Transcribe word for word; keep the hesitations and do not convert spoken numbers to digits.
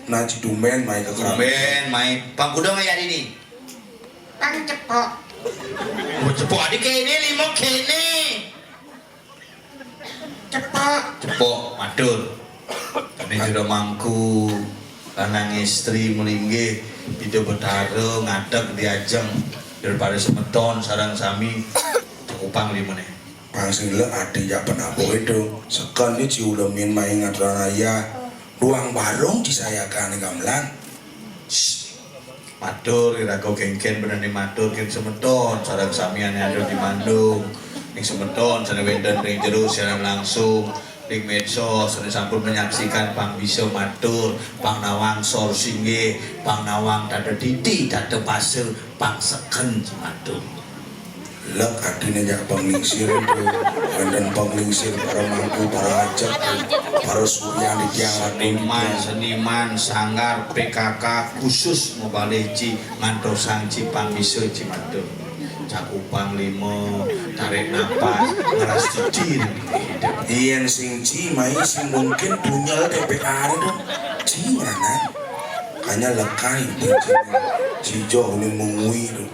Nah, ci tumben mai ke kerambin. Tumben mai. Pang kuda ngaya dini. Pang cepok. Oh, cepok adi kene, lima kene. Cepok. Cepok, matur. Kami sudah mangku, lanang istri melinggih, Ida Betara ngadeg diajeng daripada semeton sareng sami cakupang limane. Pang sing lek ati jak penabuh itu. Seken ni ci ulemin mai ngaturan ayah. Duang barung ci sayakan gamelan. Matur, iraga kengken benani matur, ken semeton, sareng sami ane ada di Mandung. Ning semeton, sane wenten ring jero siaran langsung, ring medsos, sane sampun menyaksikan pang bisa matur, pang nawang sor singgih, pang nawang tata titi, tata pasa, pang seken ci matur. Lek atine jak panglingsir itu, wenten panglingsir para mangku, para ajeg, para suryan di tiang ati. Seniman, seniman, sanggar, P K K, khusus mabalih ci, ngantosang ci pang bisa ci matur. Cakupang lima, tarik napas, ngeras cici. Yen sing ci mai sing mungkin bunyel T P A itu. Ci ngeranan. Kanya lekai itu ci. Ci jo ning mengui itu.